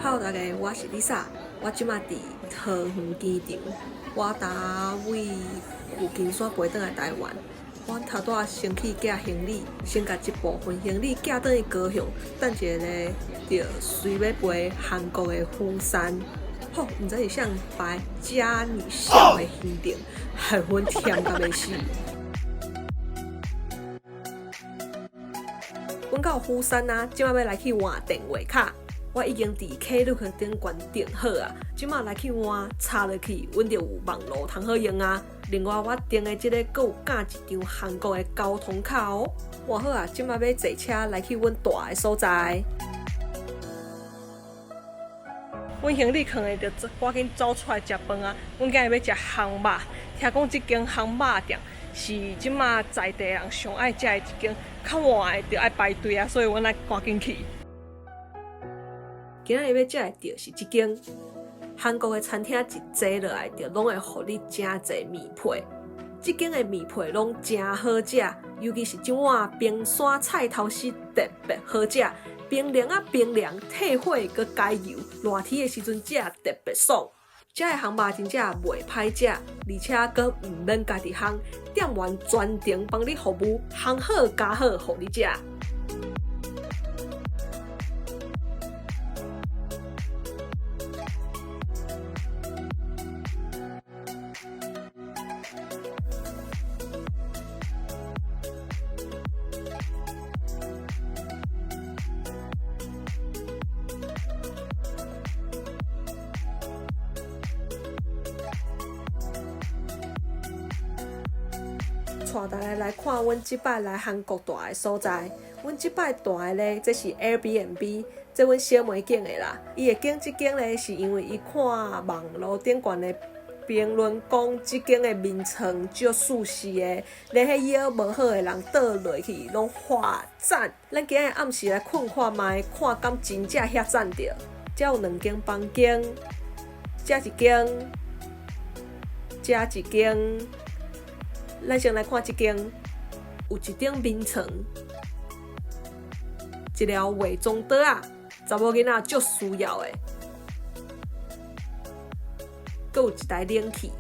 Hello，大家，我是 Lisa，我這馬佇桃園機場，我搭位舊金山飛轉來台灣。阮頭拄仔先去寄行李，先共一部分行李寄轉去高雄，等一下咧就隨欲飛韓國的釜山。吼，毋知是啥擺遮爾痟的行程，害阮忝甲欲死。阮到釜山啊，這馬欲來去換電話卡。我已經佇 Klook 頂懸訂好啊，這馬來去換，插落去，阮就有網路通好用啊。另外，我訂的這個閣有佮一張韓國的交通卡哦。換好啊，這馬欲坐車來去阮蹛的所在。阮行李囥的，就趕緊走出來食飯啊！阮今日欲食烘肉，聽講這間烘肉店是這馬在地人上愛食的一間，較晚的就愛排隊啊，所以阮愛趕緊去。今仔日欲食的就是這間韓國的餐廳，一坐落來就攏會予你誠濟麵配。這間的麵配攏誠好食，尤其是這碗冰山菜頭絲特別好食。冰涼啊冰涼，退火閣加油，熱天的時陣食特別爽。遮的烘肉真正袂歹食，而且閣毋免家己烘，店員全程幫你服務，烘好加好予你食。帶大家來看阮這擺來韓國蹛的所在。阮這擺蹛的咧，這是 Airbnb，這阮小妹揀的啦。伊會揀這間咧，是因為伊看網路頂懸的評論講，這間的眠床足舒適的，連彼腰無好的人倒落去攏發讚。咱今日暗時來睏看覓，看敢真正遐讚著。遮有兩間房間，遮一間，遮一間。咱先來看這間，有一頂眠床，一條化妝桌仔，查某囡仔足需要的，閣有一台冷氣。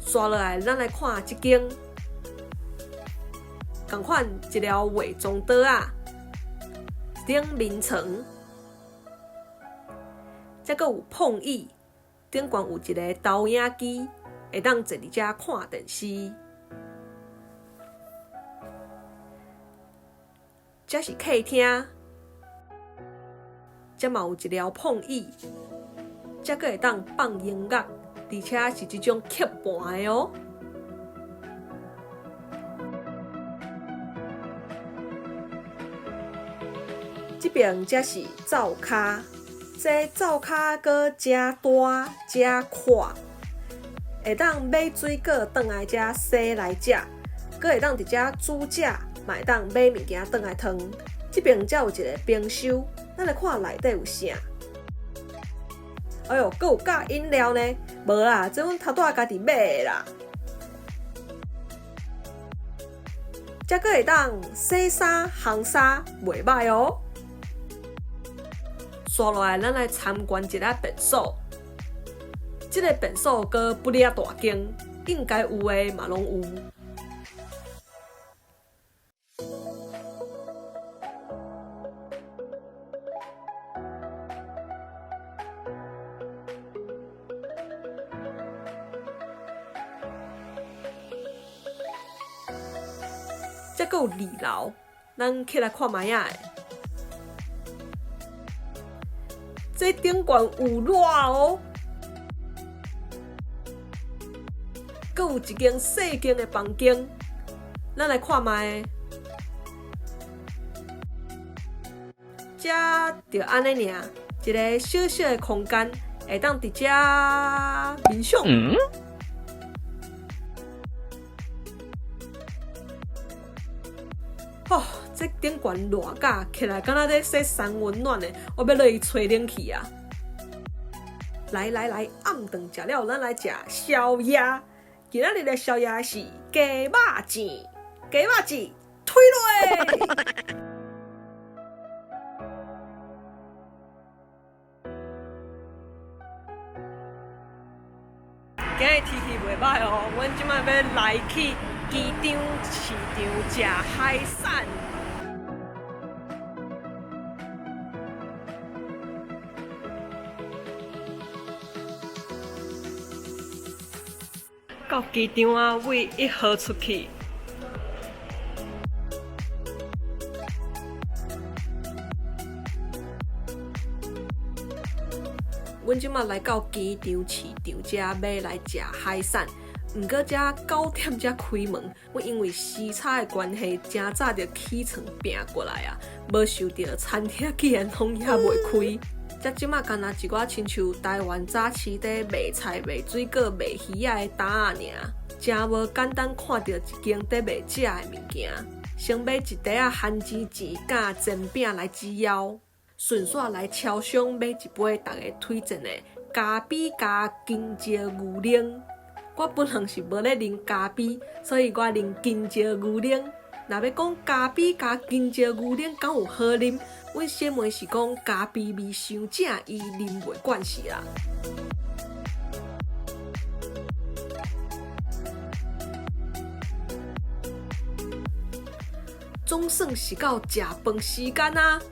紲落來，咱來看這間，仝款一條化妝桌仔，一頂眠床，遮閣有膨椅。頂懸有一个投影機，會當坐佇遮看電視。這是客廳，遮嘛有一條膨椅，遮閣會當放音樂，而且是這種吸盤的哦。這邊才是灶跤。這灶跤閣誠大誠闊，會當買水果轉來遮洗來食，閣會當佇遮煮食，嘛會當買物件轉來燙。這邊才有一个冰箱，咱來看內底有啥。哎喲，閣有加飲料呢？無啦，這阮頭拄仔家己買的啦。遮閣會當洗衫、烘衫，袂䆀哦。紲落來，咱來參觀一下便所。這个便所閣不離仔大間，應該有的嘛攏有。這閣有二樓，咱起來看覓仔。這頂懸有熱哦，閣有一間細間的房間，咱來看覓。遮就按呢爾，一个小小的空間，會當佇遮冥想。吼，這頂懸熱甲起來，敢若咧洗三溫暖的，我欲落去吹冷氣啊！來來來，暗頓食了，咱來食宵夜。今仔日的宵夜是雞肉醬，雞肉醬推落。今日天氣袂䆀哦，阮這擺欲來去機場市場食海產。到機場啊，位1號出去。阮這馬來到機場市場遮欲來食海產，毋過遮9點才開門，阮因為時差的關係，誠早就起床拚過來啊，無想著餐廳竟然攏猶未開。遮這馬敢若一寡親像台灣早市佇賣菜、賣水果、賣魚仔的擔仔爾，誠無簡單看著一間佇賣食的物件。先買一袋仔番薯錢佮煎餅來止枵。順紲來超商買一杯逐家推薦的咖啡佮香蕉牛奶。我本人是無咧啉咖啡，所以我啉香蕉牛奶。若欲講咖啡佮香蕉牛奶敢有好啉，阮小妹是講咖啡味傷正，伊啉袂慣勢啦。總算是到食飯時間啊！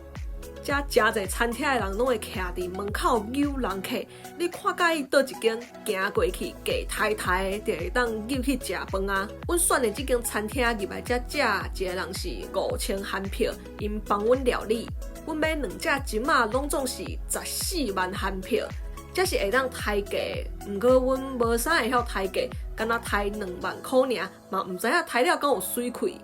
遮誠濟餐廳的人攏會徛佇門口搝人客，你看佮意佗一間，行過去軋刣刣的，就會當入去食飯啊。阮選的這間餐廳入來遮食，一个人是5000韓票，𪜶幫阮料理。阮買兩隻蟳仔，攏總是14萬韓票，這是會當刣價。毋過阮無啥會曉刣價，敢若刣2萬箍爾，嘛毋知影刣了敢有媠氣。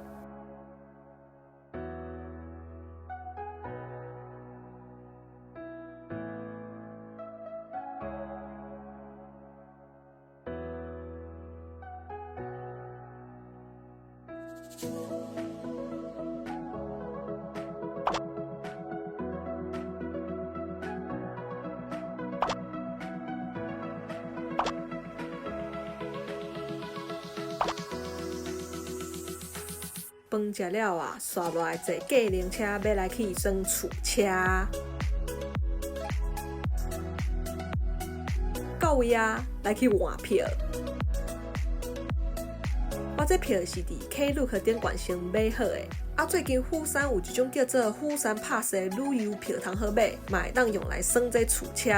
飯食了啊，紲落來坐計程車，欲來去耍厝車。到位啊，來去換票。我這票是佇 Klook 頂懸先買好的。啊，最近釜山有一種叫做釜山 Pass 的旅遊票通好買，嘛會當用來耍這厝車，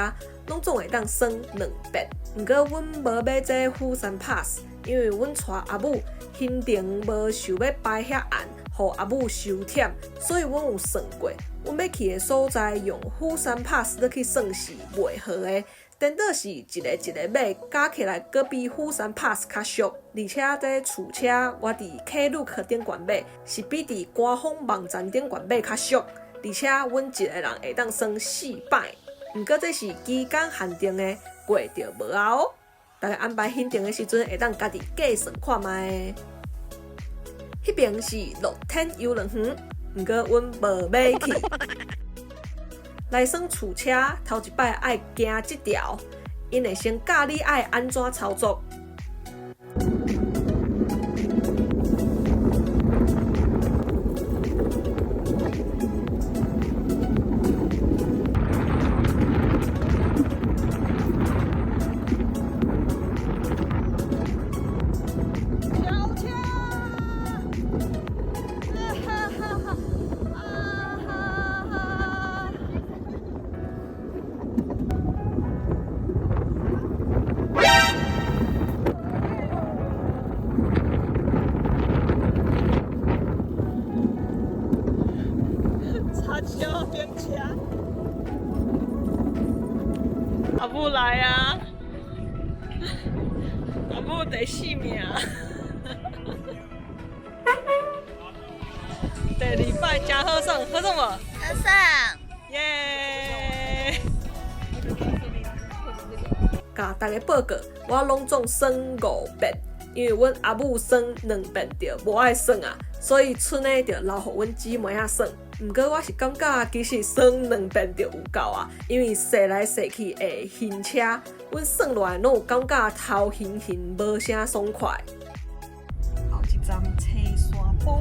攏總會當耍兩遍。毋過阮無買這釜山 Pass，因為阮帶阿母行程無想欲排遐晚，予阿母傷忝，所以阮有算過，阮欲去的所在用釜山 Pass 落去算是袂合的。顛倒是一个一个買，加起來閣比釜山 Pass 較俗。而且這厝車我佇 Klook 頂懸買，是比佇官方網站頂懸買較俗。而且阮一个人會當耍四擺。毋過這是期間限定的，過就無啊哦。逐家安排行程的時陣，會當家己計算看覓。彼爿是樂天遊樂園，毋過阮無欲去。來耍厝車，頭一擺愛行這條，𪜶會先教你愛按怎操作。轎車！啊哈哈哈！啊哈哈！插小冰車，阿母來啊！阿母第四名，第二擺誠好耍，好耍無？好耍！耶！共逐家報告，我攏總耍五遍，因為阮阿母耍兩遍就無愛耍啊，所以賰的就留予阮姊妹仔耍。毋過我是感覺其實耍兩遍就有夠啊，因為踅來踅去會暈車，阮耍落來攏有感覺頭暈暈，無啥爽快。後一站青山埔。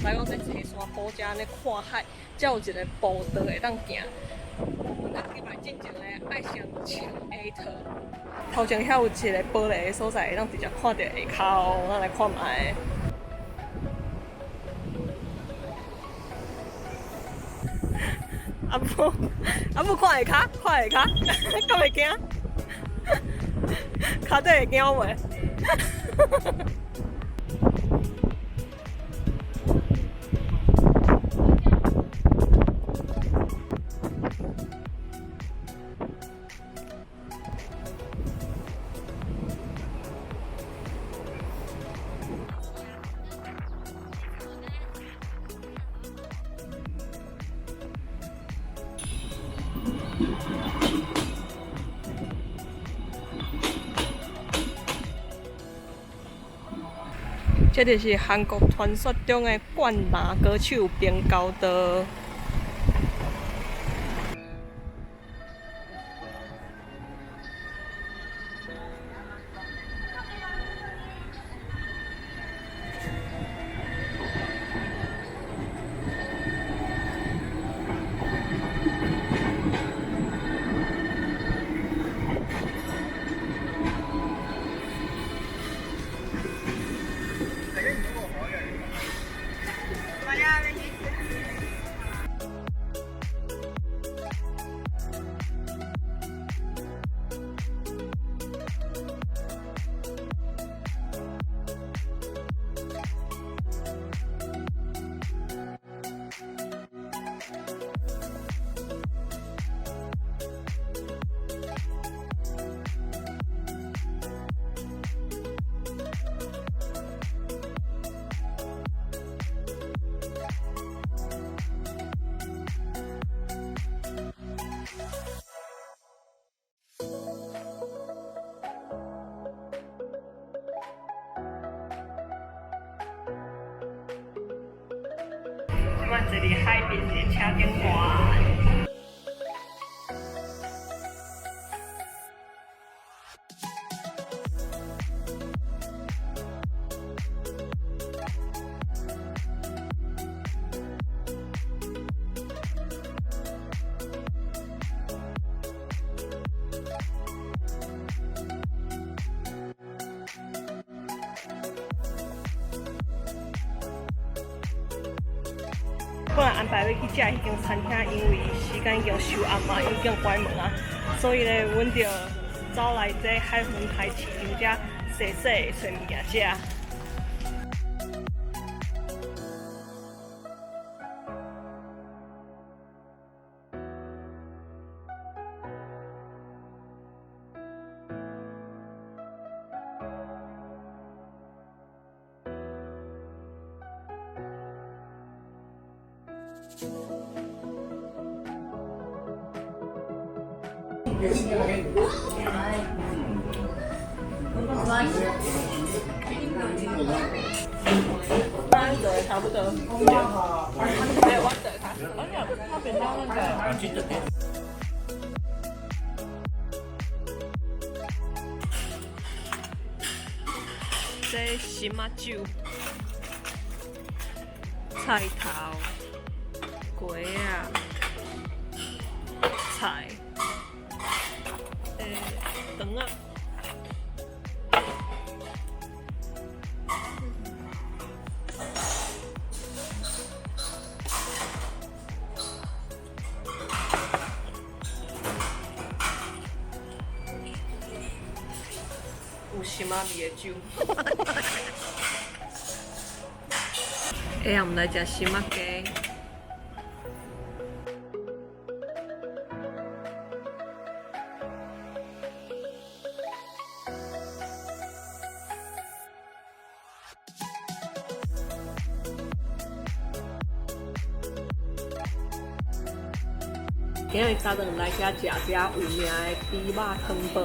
知講這爬山虎遮咧看海，才有一个步道會當行。阮啊入來進前咧，愛先穿鞋套。頭前遐有一个玻璃的所在，會當直接看著下跤哦。咱來看覓。阿母，阿母看下跤，看下跤，敢會驚？跤底會驚袂？這就是韓國傳說中的灌籃高手平交道。這擺坐佇海邊一個車頂岸。本來安排欲去食彼間餐廳，因為時間已經收暗嘛，已經關門啊，所以咧，阮就走來這海雲台市場遮踅踅揣物件食。差不多。沒有，我等他。而且他比較那個。這心仔酒、菜頭、粿仔、菜、腸仔。有心仔味的酒。哎呀，我們來食心仔雞。今日早頓來遮食遮有名的豬肉湯飯。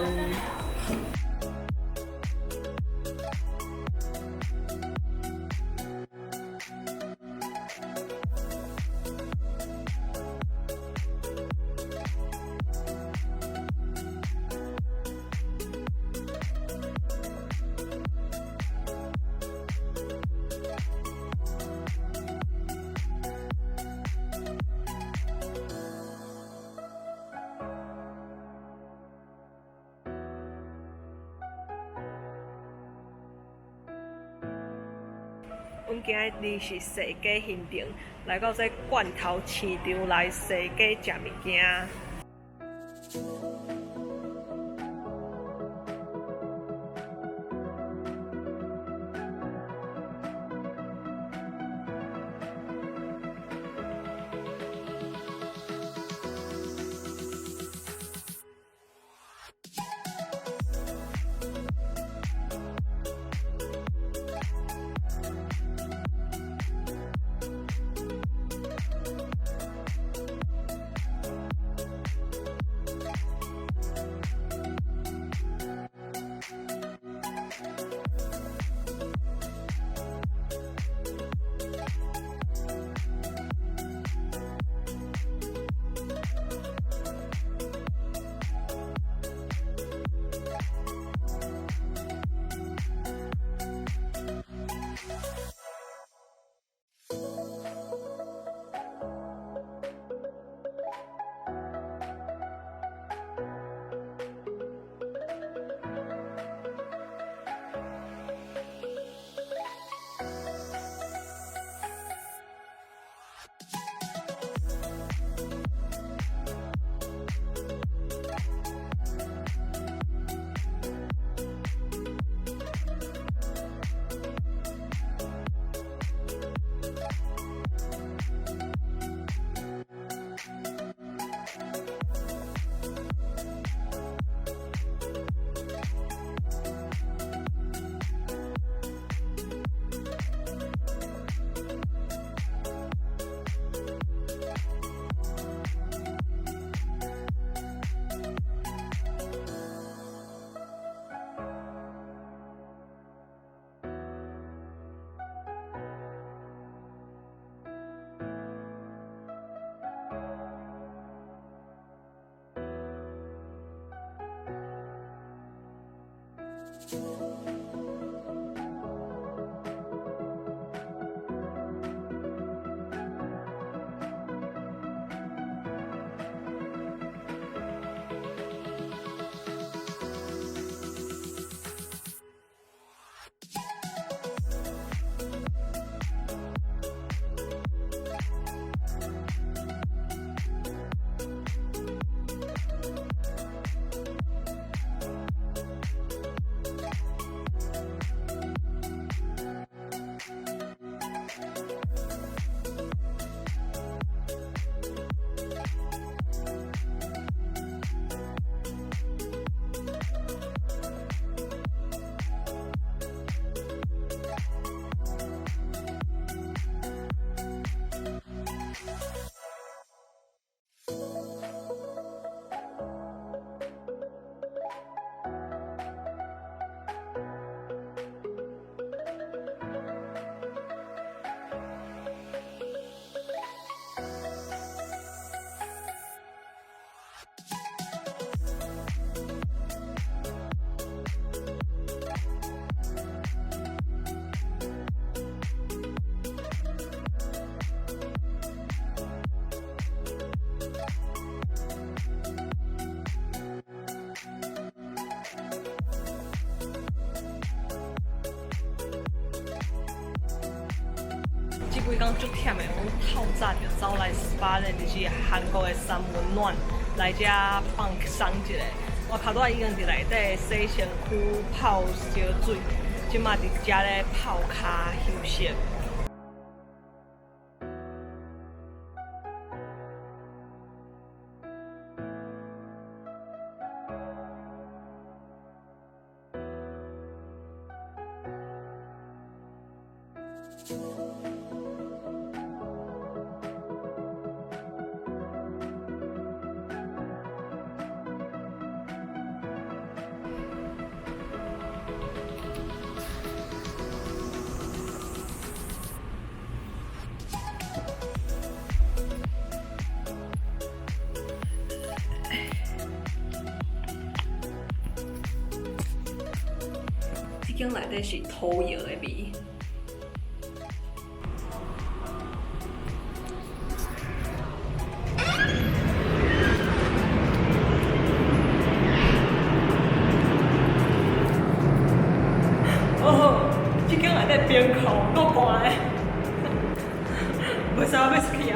阮今仔日是踅街行程，來到這罐頭市場來踅街食物件。這幾工足忝的，阮透早就走來 SPA 咧，就是韓國的三溫暖來遮放鬆一下。我頭拄仔已經佇內底洗身軀、泡燒水，這馬佇遮咧泡跤休息。這間內底是土窯的味。哦，這間內底冰庫夠寒的。使我欲出去啊！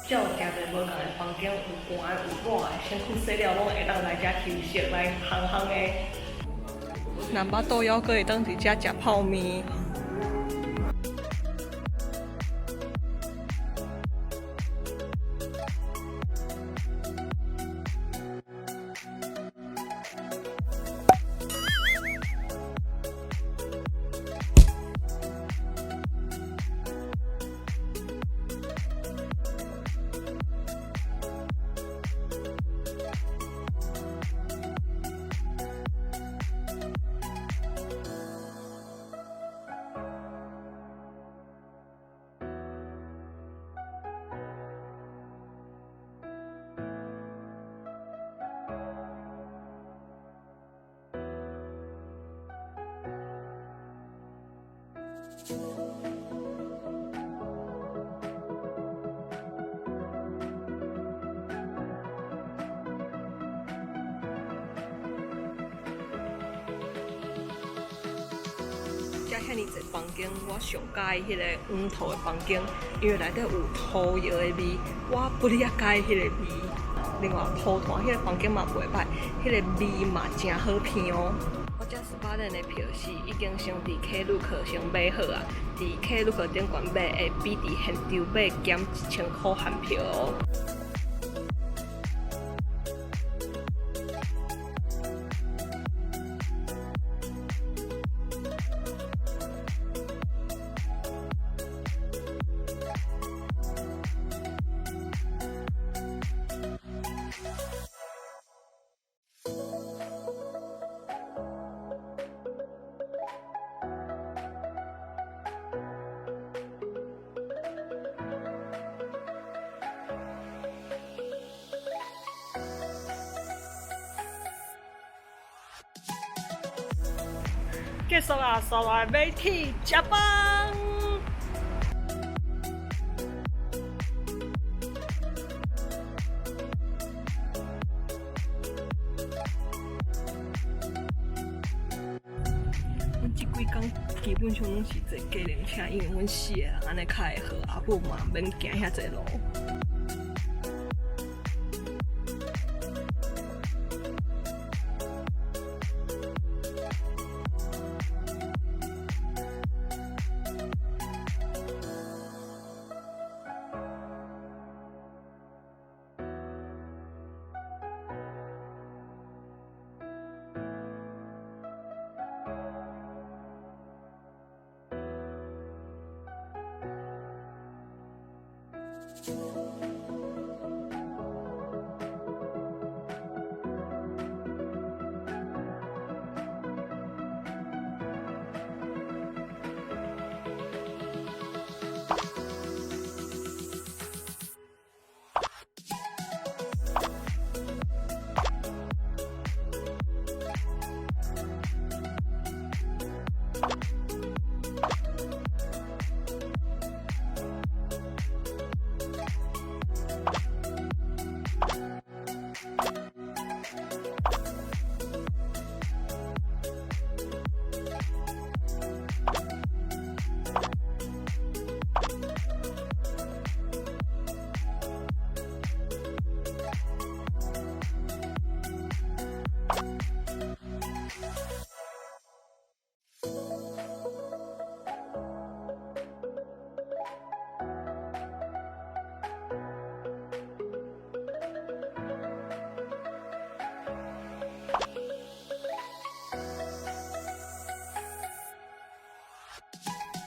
遮有誠濟無仝的房間，有寒的，有熱的，身軀洗了攏會當來遮休息，來烘烘的。若腹肚枵，閣會當佇遮食泡麵。遮遐爾濟房間，我上佮意彼个黃桃的房間，因為內底有桃葉的味，我不哩仔佮意彼个味。另外，蒲團彼个房間嘛袂䆀，彼个味嘛誠好鼻哦。我這 Spa 的票是已經先佇 Klook 先買好啊，佇 Klook 頂懸買會比佇現場買減1000箍韓票哦。結束啊，煞來欲去食飯。阮這幾工基本上攏是坐計程車，因為阮四個人按呢較會好，阿母嘛免行遐濟路。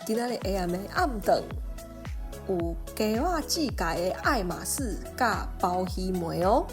今仔日下暗的暗頓有雞仔姊蓋的愛馬仕佮鮑魚糜哦。